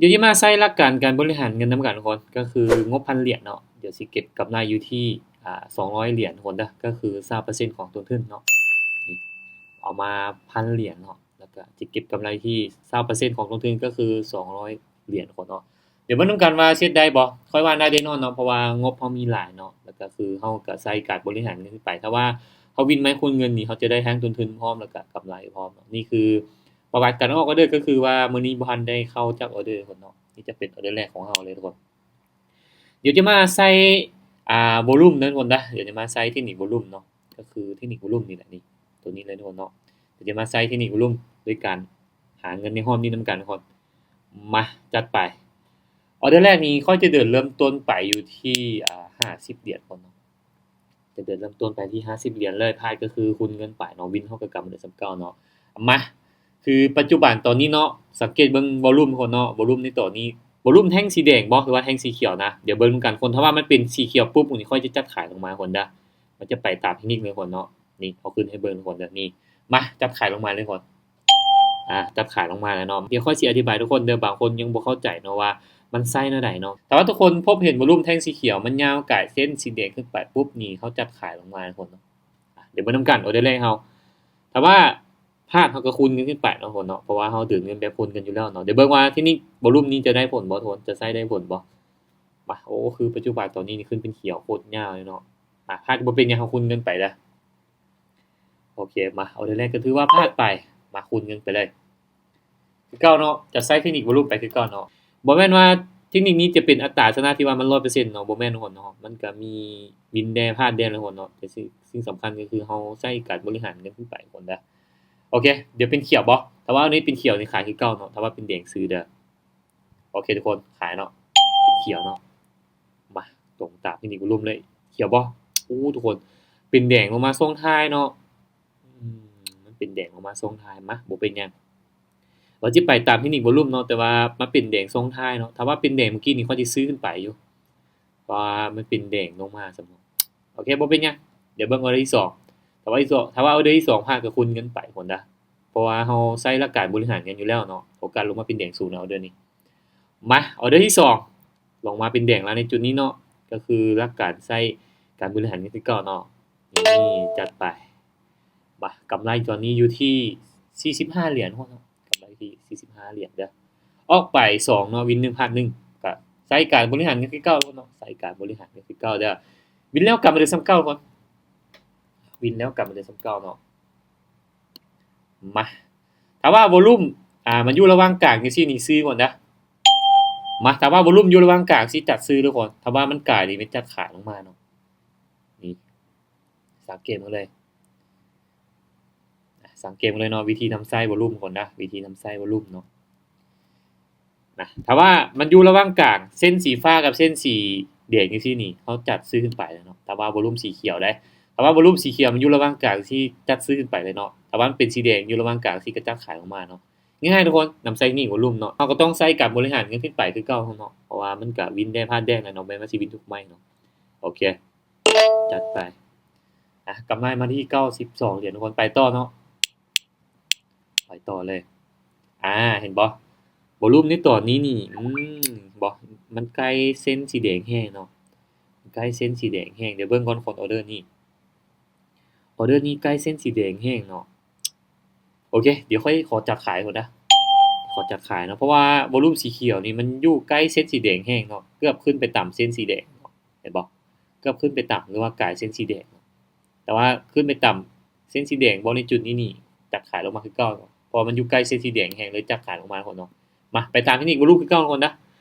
ດຽວຈະມາໃຊ້ຫຼັກການການບໍລິຫານເງິນນຳກັນທຸກຄົນ ກໍຄືງົບພັນຫຼຽນເນາະ. ດຽວຊິເກັບກຳໄລຢູ່ທີ່ ອາ ສອງຮ້ອຍຫຼຽນທຸກຄົນເດີ ກໍຄືຊາວເປີເຊັນຂອງຕົ້ນທຶນເນາະ. ເອົາມາພັນຫຼຽນເນາະ ແລ້ວກໍຈະເກັບກຳໄລທີ່ຊາວເປີເຊັນຂອງຕົ້ນທຶນ ກໍຄືສອງຮ້ອຍຫຼຽນທຸກຄົນເນາະ. ດຽວເບິ່ງນຳກັນວ່າເຮັດໄດ້ບໍ່? ຂ້ອຍວ່າໜ້າໄດ້ແນ່ນອນເນາະ ເພາະວ່າງົບເຮົາມີຫຼາຍເນາະ ແລ້ວກໍຄືເຮົາກໍໃຊ້ການບໍລິຫານເງິນໄປ. ຖ້າວ່າເຮົາວິນໄມ້ຄູນເງິນນີ້ ເຮົາຈະໄດ້ທັງຕົ້ນທຶນພ້ອມ ແລ້ວກໍກຳໄລພ້ອມເນາະ. ນີ້ຄືປະຫວັດການອອກອອເດີ ກໍຄືວ່າມື້ນີ້ບໍ່ທັນໄດ້ເຂົ້າຈັກອອເດີເນາະ. ນີ້ຈະເປັນອອເດີແລກຂອງເຮົາເລີຍທຸກຄົນ. ດຽວຈະມາໃສ່ ອາ ວໍລຸ່ມເດີທຸກຄົນເດີ. ດຽວຈະມາໃສ່ເທັກນິກວໍລຸ່ມເນາະ ກໍຄືເທັກນິກວໍລຸ່ມນີ້ແຫຼະ ນີ້ ຕົວນີ້ເລີຍທຸກຄົນເນາະ. ດຽວຈະມາໃສ່ເທັກນິກວໍລຸ່ມໂດຍການຫາເງິນໃນຮອບນີ້ນຳກັນທຸກຄົນ. ມາ ຈັດໄປ. ອອເດີແລກນີ້ຂ້ອຍຈະເດີນເລີ່ມຕົ້ນໄປຢູ່ທີ່ ອາ ຫ້າສິບຫຼຽນທຸກຄົນເນາະ. ຈະເດີນເລີ່ມຕົ້ນໄປທີ່ຫ້າສິບຫຼຽນເລີຍ. ພາດກໍຄືຄູນເງິນໄປເນາະ ວິນເຮົາກໍກຳໄດ້ສ່ຳເກົ່າເນາະ. ມາ ຄືປັດຈຸບັນຕອນນີ້ເນາະ ສັງເກດເບິ່ງວໍລຸ່ມທຸກຄົນເນາະ. ວໍລຸ່ມໃນຕອນນີ້ ວໍລຸ່ມແທ່ງສີແດງບໍ່ ຫຼືວ່າແທ່ງສີຂຽວນະ? ດຽວເບິ່ງນຳກັນທຸກຄົນ. ຖ້າວ່າມັນເປັນສີຂຽວປຸບ ນີ້ຂ້ອຍຈະຈັດຂາຍລົງມາທຸກຄົນເດີ. ມັນຈະໄປຕາມເທັກນິກເລີຍທຸກຄົນເນາະ. ນີ້ ເອົາຂຶ້ນໃຫ້ເບິ່ງທຸກຄົນເດີ. ນີ້ ມາ ຈັດຂາຍລົງມາເລີຍທຸກຄົນ. ອາ ຈັດຂາຍລົງມາແລ້ວເນາະ. ດຽວຂ້ອຍຊິອະທິບາຍທຸກຄົນເດີ ບາງຄົນຍັງບໍ່ເຂົ້າໃຈເນາະວ່າມັນໃຊ້ແນວໃດເນາະ. ຖ້າວ່າທຸກຄົນພົບເຫັນວໍລຸ່ມແທ່ງສີຂຽວ ມັນຍາວກາຍເສັ້ນສີແດງຂຶ້ນໄປປຸບນີ້ ເຮົາຈັດຂາຍລົງມາທຸກຄົນເນາະ. ອາ ດຽວເບິ່ງນຳກັນ ອອເດີແລກເຮົາ. ຖ້າວ່າພາດ ເຮົາກໍຄູນເງິນຂຶ້ນໄປເນາະທຸກຄົນເນາະ ເພາະວ່າເຮົາເດີນເງິນແບບຄູນເງິນຢູ່ແລ້ວເນາະ. ດຽວເບິ່ງວ່າເທັກນິກວໍລຸ່ມນີ້ຈະໄດ້ຜົນບໍ່ທຸກຄົນ ຈະໃຊ້ໄດ້ຜົນບໍ່? ມາ ໂອ້ ຄືປັດຈຸບັນຕອນນີ້ນີ້ຂຶ້ນເປັນຂຽວໂຄດຍາວເລີຍເນາະ. ອາ ພາດບໍ່ເປັນຫຍັງ ເຮົາຄູນເງິນໄປເດີ. ໂອເຄ ມາ ອອເດີແລກກໍຖືວ່າພາດໄປ. ມາ ຄູນເງິນໄປເລີຍ ຄືເກົ່າເນາະ. ຈະໃຊ້ເທັກນິກວໍລຸ່ມໄປຄືເກົ່າເນາະ. ບໍ່ແມ່ນວ່າເທັກນິກນີ້ຈະເປັນອັດຕາຊະນະທີ່ວ່າມັນຮ້ອຍເປີເຊັນເນາະ ບໍ່ແມ່ນທຸກຄົນເນາະ. ມັນກໍມີວິນແດ່ ພາດແດ່ທຸກຄົນເນາະ. ແຕ່ສິ່ງ ສິ່ງສຳຄັນກໍຄືເຮົາໃຊ້ການບໍລິຫານເງິນຂຶ້ນໄປທຸກຄົນເດີ. ໂອເຄ ດຽວເປັນຂຽວບໍ່? ຖ້າວ່າອັນນີ້ເປັນຂຽວນີ້ຂາຍຄືເກົ່າເນາະ ຖ້າວ່າເປັນແດງຊື້ເດີ. ໂອເຄທຸກຄົນ ຂາຍເນາະ ເປັນຂຽວເນາະ. ມາ ຕົງຕາມເທັກນິກວໍລຸ່ມເລີຍ. ຂຽວບໍ່? ໂອ້ ທຸກຄົນ ເປັນແດງລົງມາຊ່ວງທ້າຍເນາະ. ອືມ ມັນເປັນແດງລົງມາຊ່ວງທ້າຍ. ມາ ບໍ່ເປັນຫຍັງ ວ່າຊິໄປຕາມເທັກນິກວໍລຸ່ມເນາະ ແຕ່ວ່າມາເປັນແດງຊ່ວງທ້າຍເນາະ. ຖ້າວ່າເປັນແດງມື້ກີ້ນີ້ ຂ້ອຍຊິຊື້ຂຶ້ນໄປຢູ່ ເພາະວ່າມັນເປັນແດງລົງມາຊັ້ນເນາະ. ໂອເຄ ບໍ່ເປັນຫຍັງ ດຽວເບິ່ງອອເດີທີສອງ. ຖ້າວ່າ ຖ້າວ່າອອເດີທີສອງພາດ ກໍຄູນເງິນໄປພຸ້ນນະ ເພາະວ່າເຮົາໃຊ້ຫຼັກການບໍລິຫານເງິນຢູ່ແລ້ວເນາະ. ໂອກາດລົງມາເປັນແດງສູງນະ ອອເດີນີ້. ມາ ອອເດີທີສອງ ລົງມາເປັນແດງແລ້ວໃນຈຸດນີ້ເນາະ ກໍຄືຫຼັກການໃຊ້ການບໍລິຫານເງິນຄືເກົ່າເນາະ. ນີ້ ຈັດໄປ. ມາ ກຳໄລຕອນນີ້ຢູ່ທີ່ສີ່ສິບຫ້າຫຼຽນເນາະ ກຳໄລທີ່ສີ່ສິບຫ້າຫຼຽນເດີ. ອອກໄປສອງເນາະ ວິນໜຶ່ງ ພາດໜຶ່ງ ກະໃຊ້ການບໍລິຫານເງິນຄືເກົ່າເນາະ ໃຊ້ການບໍລິຫານເງິນຄືເກົ່າເດີ. ວິນແລ້ວກັບມາເດີສ່ຳເກົ່າກ່ອນ ວິນແລ້ວກັບມາເດີສ່ຳເກົ່າເນາະ. ມາ ຖ້າວ່າວໍລຸ່ມ ອາ ມັນຢູ່ລະຫວ່າງກາງຈັ່ງຊີ້ນີ້ ຊື້ກ່ອນເດີ. ມາ ຖ້າວ່າວໍລຸ່ມຢູ່ລະຫວ່າງກາງຊີ້ ຈັດຊື້ເດີທຸກຄົນ. ຖ້າວ່າມັນກາຍນີ້ ແມ່ນຈັດຂາຍລົງມາເນາະ. ນີ້ ສັງເກດເບິ່ງເລີຍ ສັງເກດເບິ່ງເລີຍເນາະ ວິທີນຳໃຊ້ວໍລຸ່ມກ່ອນນະ ວິທີນຳໃຊ້ວໍລຸ່ມເນາະ. ນະ ຖ້າວ່າມັນຢູ່ລະຫວ່າງກາງ ເສັ້ນສີຟ້າກັບເສັ້ນສີແດງຈັ່ງຊີ້ນີ້ ເຮົາຈັດຊື້ຂຶ້ນໄປເນາະ. ຖ້າວ່າວໍລຸ່ມສີຂຽວໄດ໋ ຖ້າວ່າວໍລຸ່ມສີຂຽວມັນຢູ່ລະຫວ່າງກາງຊີ້ ຈັດຊື້ຂຶ້ນໄປເລີຍເນາະ. ຖ້າວ່າມັນເປັນສີແດງຢູ່ລະຫວ່າງກາງຊີ້ ກໍຈັດຂາຍລົງມາເນາະ. ງ່າຍໆ ທຸກຄົນ ນຳໃຊ້ເທັກນິກວໍລຸ່ມເນາະ ເຮົາກໍຕ້ອງໃຊ້ການບໍລິຫານເງິນຂຶ້ນໄປຄືເກົ່າເນາະ ເພາະວ່າມັນກໍວິນແດ່ ພາດແດ່ແຫຼະເນາະ ບໍ່ແມ່ນວ່າຊິວິນທຸກໄມ້ເນາະ. ໂອເຄ ຈັດໄປ. ອ່ະ ກຳໄລມາທີ່ເກົ້າສິບສອງຫຼຽນ ທຸກຄົນ ໄປຕໍ່ເນາະ ໄປຕໍ່ເລີຍ. ອ່າ ເຫັນບໍ່ ວໍລຸ່ມໃນຕອນນີ້ນີ້ ອືມ ເຫັນບໍ່ ມັນໃກ້ເສັ້ນສີແດງແຮງເນາະ ມັນໃກ້ເສັ້ນສີແດງແຮງ. ດຽວເບິ່ງກ່ອນ ກ່ອນອອເດີນີ້ ອອເດີນີ້ໃກ້ເສັ້ນສີແດງແຮງເນາະ. ໂອເຄ ດຽວຂ້ອຍຂໍຈັດຂາຍກ່ອນນະ ຂໍຈັດຂາຍເນາະ ເພາະວ່າວໍລຸ່ມສີຂຽວນີ້ມັນຢູ່ໃກ້ເສັ້ນສີແດງແຮງເນາະ ເກືອບຂຶ້ນໄປຕຳເສັ້ນສີແດງເນາະ ເຫັນບໍ່ ເກືອບຂຶ້ນໄປຕຳ ຫຼືວ່າກາຍເສັ້ນສີແດງເນາະ. ແຕ່ວ່າຂຶ້ນໄປຕຳເສັ້ນສີແດງບໍ່ ໃນຈຸດນີ້ນີ້ ຈັດຂາຍລົງມາຄືເກົ່າເນາະ ເພາະວ່າມັນຢູ່ໃກ້ເສັ້ນສີແດງແຮງ ເລີຍຈັດຂາຍລົງມາທຸກຄົນເນາະ. ມາ ໄປຕາມເທັກນິກວໍລຸ່ມຄືເກົ່າທຸກຄົນນະ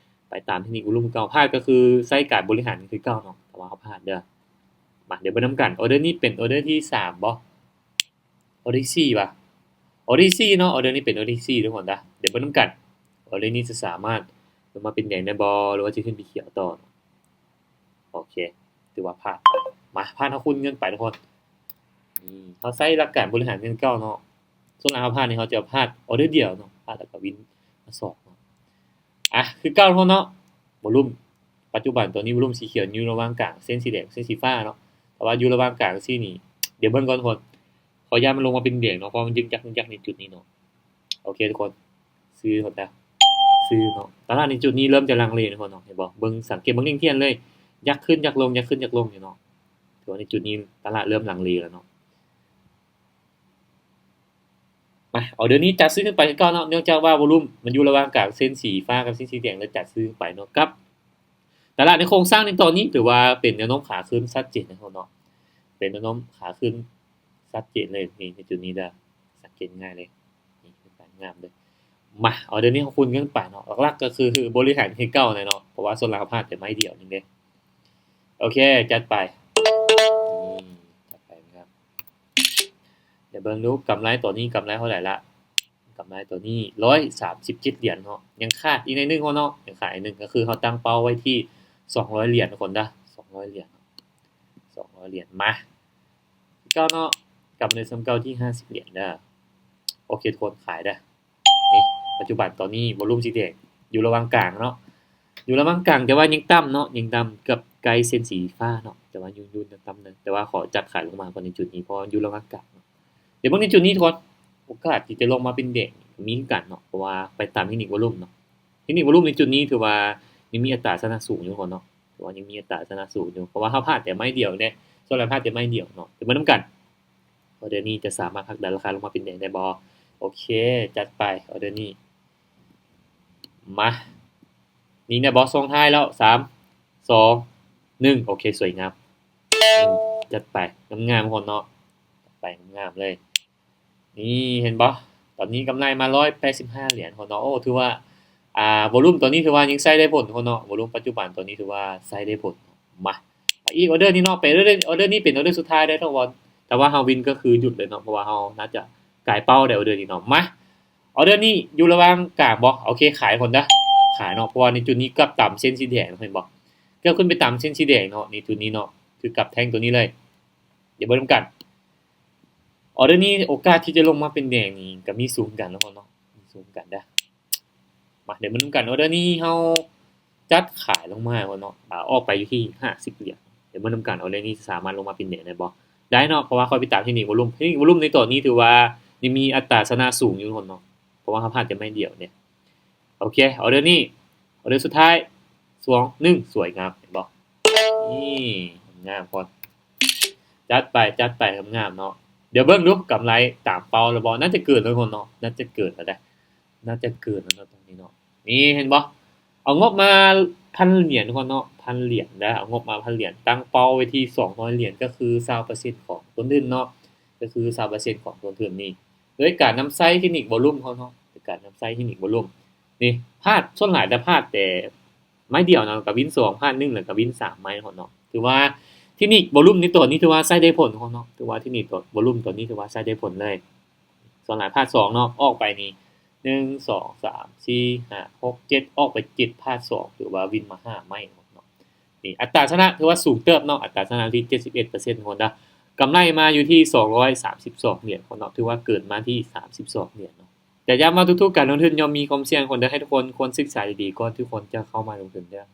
ໄປຕາມເທັກນິກວໍລຸ່ມຄືເກົ່າ. ພາດກໍຄືໃຊ້ການບໍລິຫານຄືເກົ່າເນາະ ແຕ່ວ່າເຮົາພາດເດີ. ມາ ດຽວເບິ່ງນຳກັນ ອອເດີນີ້ເປັນອອເດີທີສາມບໍ່ ອອເດີທີສີ່ຫວາ ອອເດີທີສີ່ເນາະ. ອອເດີນີ້ເປັນອອເດີທີສີ່ທຸກຄົນນະ ດຽວເບິ່ງນຳກັນ ອອເດີນີ້ຈະສາມາດລົງມາເປັນແດງໄດ້ບໍ່ ຫຼືວ່າຈະຂຶ້ນເປັນຂຽວຕໍ່. ໂອເຄ ຖືວ່າພາດໄປ. ມາ ພາດເຮົາຄູນເງິນໄປທຸກຄົນ. ນີ້ ເຮົາໃຊ້ຫຼັກການບໍລິຫານເງິນເກົ່າເນາະ ສ່ວນຫຼາຍເຮົາພາດນີ້ ເຮົາຈະພາດອອເດີດຽວເນາະ ພາດແລ້ວກໍວິນມາສອງເນາະ. ອ່ະ ຄືເກົ່າທຸກຄົນເນາະ ວໍລຸ່ມ ປັດຈຸບັນຕອນນີ້ວໍລຸ່ມສີຂຽວຢູ່ລະຫວ່າງກາງເສັ້ນສີແດງ ເສັ້ນສີຟ້າເນາະ ແຕ່ວ່າຢູ່ລະຫວ່າງກາງຊີ້ນີ້ ດຽວເບິ່ງກ່ອນທຸກຄົນ ຂໍຢ້ານມັນລົງມາເປັນແດງເນາະ ເພາະວ່າມັນຍຶກຍັກ ຍຶກຍັກໃນຈຸດນີ້ເນາະ. ໂອເຄທຸກຄົນ ຊື້ກ່ອນນະ ຊື້ເນາະ. ຕະຫຼາດໃນຈຸດນີ້ເລີ່ມຈະລັງເລແລ້ວເນາະ ເຫັນບໍ່? ເບິ່ງ ສັງເກດເບິ່ງທ່ຽງໆເລີຍ ຢາກຂຶ້ນຢາກລົງ ຢາກຂຶ້ນຢາກລົງຢູ່ເນາະ. ຖືວ່າໃນຈຸດນີ້ຕະຫຼາດເລີ່ມລັງເລແລ້ວເນາະ. ມາ ອໍເດີນີ້ຈັດຊື້ຂຶ້ນໄປຄືເກົ່າເນາະ ເນື່ອງຈາກວ່າວອລຸມມັນຢູ່ລະຫວ່າງກາງເສັ້ນສີຟ້າກັບເສັ້ນສີແດງ ແລ້ວຈັດຊື້ຂຶ້ນໄປເນາະ. ກັບຕະຫຼາດໃນໂຄງສ້າງໃນຕອນນີ້ ຖືວ່າເປັນແນວໂນ້ມຂາຂຶ້ນຊັດເຈນເນາະ ເປັນແນວໂນ້ມຂາຂຶ້ນຊັດເຈນເລີຍ. ນີ້ ໃນຈຸດນີ້ເດີ ສັງເກດງ່າຍເລີຍ ນີ້ເປັນການງາມເລີຍ. ມາ ອໍເດີນີ້ເຮົາຄູນເງິນໄປເນາະ ຫຼັກໆກໍຄືບໍລິຫານຄືເກົ່າແຫຼະເນາະ ເພາະວ່າສ່ວນຫຼາຍເຮົາພາດແຕ່ໄມ້ດຽວນີ້ເດ້. ໂອເຄ ຈັດໄປ ນີ້ ຈັດໄປເນາະ. ດຽວເບິ່ງດູກຳໄລຕົວນີ້ກຳໄລເທົ່າໃດລະ? ກຳໄລຕົວນີ້ຮ້ອຍສາມສິບເຈັດຫຼຽນເນາະ ຍັງຂາດອີກໜ້ອຍໜຶ່ງເນາະ ຍັງຂາດອີກໜ້ອຍໜຶ່ງ ກໍຄືເຮົາຕັ້ງເປົ້າໄວ້ທີ່ສອງຮ້ອຍຫຼຽນທຸກຄົນເດີ ສອງຮ້ອຍຫຼຽນ ສອງຮ້ອຍຫຼຽນ. ມາ ຄືເກົ່າເນາະ ກຳໄລສ່ຳເກົ່າທີ່ຫ້າສິບຫຼຽນເດີ. ໂອເຄ ທຸກຄົນຂາຍເດີ. ນີ້ ປັດຈຸບັນຕອນນີ້ວອລຸມສີແດງຢູ່ລະຫວ່າງກາງເນາະ ຢູ່ລະຫວ່າງກາງ ແຕ່ວ່າຍັງຕ່ຳເນາະ ຍັງຕ່ຳ ເກືອບໃກ້ເສັ້ນສີຟ້າເນາະ ແຕ່ວ່າຢູ່ ຢູ່ຕ່ຳໜຶ່ງ ແຕ່ວ່າຂໍຈັດຂາຍລົງມາກ່ອນໃນຈຸດນີ້ ເພາະວ່າຢູ່ລະຫວ່າງກາງເນາະ. ດຽວເບິ່ງໃນຈຸດນີ້ທຸກຄົນ ໂອກາດທີ່ຈະລົງມາເປັນແດງມີຄືກັນເນາະ ເພາະວ່າໄປຕາມເທັກນິກວອລຸມເນາະ. ເທັກນິກວອລຸມໃນຈຸດນີ້ຖືວ່າຍັງມີອັດຕາຊະນະສູງຢູ່ທຸກຄົນເນາະ ຖືວ່າຍັງມີອັດຕາຊະນະສູງຢູ່ ເພາະວ່າເຮົາພາດແຕ່ໄມ້ດຽວເດ້ ສ່ວນຫຼາຍພາດແຕ່ໄມ້ດຽວເນາະ. ດຽວມານຳກັນ ອໍເດີນີ້ຈະສາມາດຜັກດັນລາຄາລົງມາເປັນແດງໄດ້ບໍ່? ໂອເຄ ຈັດໄປ ອໍເດີນີ້. ມາ ຍິງໄດ້ບໍ່? ຊ່ວງທ້າຍແລ້ວ ສາມ ສອງ ໜຶ່ງ ໂອເຄ ສວຍງາມ ອືມ ຈັດໄປ ງາມໆ ທຸກຄົນເນາະ ຈັດໄປງາມໆເລີຍ. ນີ້ເຫັນບໍ່ ຕອນນີ້ກຳໄລມາຮ້ອຍແປດສິບຫ້າຫຼຽນທຸກຄົນເນາະ. ໂອ້ ຖືວ່າ ອ່າ ວອລຸມຕອນນີ້ຖືວ່າຍັງໃຊ້ໄດ້ຜົນທຸກຄົນເນາະ ວອລຸມປັດຈຸບັນຕອນນີ້ຖືວ່າໃຊ້ໄດ້ຜົນ. ມາ ໄປອີກອໍເດີນີ້ເນາະ ໄປອໍເດີ ອໍເດີນີ້ເປັນອໍເດີສຸດທ້າຍເດ້ທຸກຄົນ ຖ້າວ່າເຮົາວິນກໍຄືຢຸດເລີຍເນາະ ເພາະວ່າເຮົາໜ້າຈະກາຍເປົ້າໄດ້ອໍເດີນີ້ເນາະ. ມາ ອໍເດີນີ້ຢູ່ລະຫວ່າງກາງບໍ່? ໂອເຄ ຂາຍກ່ອນເດີ ຂາຍເນາະ ເພາະວ່າໃນຈຸດນີ້ກັບຕາມເສັ້ນສີແດງ ເຫັນບໍ່? ເກືອບຂຶ້ນໄປຕາມເສັ້ນສີແດງເນາະ ໃນຈຸດນີ້ເນາະ ຄືກັບແທ່ງຕົວນີ້ເລີຍ. ດຽວເບິ່ງນຳກັນ ອໍເດີນີ້ໂອກາດທີ່ຈະລົງມາເປັນແດງນີ້ກໍມີສູງກັນເນາະ ມີສູງກັນເດີ. ມາ ດຽວມານຳກັນ ອໍເດີນີ້ເຮົາຈັດຂາຍລົງມາເນາະ ອາ ອອກໄປຢູ່ທີ່ຫ້າສິບຫຼຽນ. ດຽວມານຳກັນ ອໍເດີນີ້ສາມາດລົງມາເປັນແດງໄດ້ບໍ່? ໄດ້ເນາະ ເພາະວ່າຂ້ອຍໄປຕາມເທັກນິກວອລຸມ ເທັກນິກວອລຸມໃນຕອນນີ້ຖືວ່າຍັງມີອັດຕາຊະນະສູງຢູ່ທຸກຄົນເນາະ ເພາະວ່າເຮົາພາດແຕ່ໄມ້ດຽວເດ້. ໂອເຄ ອໍເດີນີ້ ອໍເດີສຸດທ້າຍ ສອງ ໜຶ່ງ ສວຍງາມ ເຫັນບໍ່? ນີ້ ງາມກ່ອນ ຈັດໄປ ຈັດໄປ ງາມໆເນາະ. ດຽວເບິ່ງດູ ກຳໄລຕາມເປົ້າແລ້ວບໍ່? ໜ້າຈະເກີນແລ້ວເນາະ ໜ້າຈະເກີນແລ້ວເດ້ ໜ້າຈະເກີນແລ້ວເນາະ ຕອນນີ້ເນາະ. ນີ້ເຫັນບໍ່? ເອົາງົບມາພັນຫຼຽນກ່ອນເນາະ ພັນຫຼຽນເດີ ເອົາງົບມາພັນຫຼຽນ ຕັ້ງເປົ້າໄວ້ທີ່ສອງຮ້ອຍຫຼຽນ ກໍຄືຊາວເປີເຊັນຂອງຕົ້ນທຶນເນາະ ກໍຄືຊາວເປີເຊັນຂອງຕົ້ນທຶນນີ້ ໂດຍການນຳໃຊ້ເທັກນິກວອລຸມເຮົາເນາະ ໂດຍການນຳໃຊ້ເທັກນິກວອລຸມ. ນີ້ ພາດ ສ່ວນຫຼາຍຈະພາດແຕ່ໄມ້ດຽວເນາະ ແລ້ວກໍວິນສອງ ພາດໜຶ່ງ ແລ້ວກໍວິນສາມໄມ້ເນາະ. ຖືວ່າເທັກນິກວອລຸມໃນຕອນນີ້ຖືວ່າໃຊ້ໄດ້ຜົນເນາະ ຖືວ່າເທັກນິກຕົວວອລຸມຕອນນີ້ຖືວ່າໃຊ້ໄດ້ຜົນເລີຍ. ສ່ວນຫຼາຍພາດສອງເນາະ ອອກໄປນີ້ ໜຶ່ງ ສອງ ສາມ ສີ່ ຫ້າ ຫົກ ເຈັດ ອອກໄປເຈັດ ພາດສອງ ຖືວ່າວິນມາຫ້າໄມ້ເນາະ. ນີ້ ອັດຕາຊະນະຖືວ່າສູງເຕີບເນາະ ອັດຕາຊະນະທີ່ເຈັດສິບເອັດເປີເຊັນທຸກຄົນເດີ. ກຳໄລມາຢູ່ທີ່ສອງຮ້ອຍສາມສິບສອງຫຼຽນທຸກຄົນເນາະ ຖືວ່າເກີນມາທີ່ສາມສິບສອງຫຼຽນເນາະ. ແຕ່ຢ້ຳວ່າທຸກໆການລົງທຶນຍ່ອມມີຄວາມສ່ຽງທຸກຄົນເດີ ໃຫ້ທຸກຄົນຄວນສຶກສາດີໆ ກ່ອນທີ່ທຸກຄົນຈະເຂົ້າມາລົງທຶນເດີ.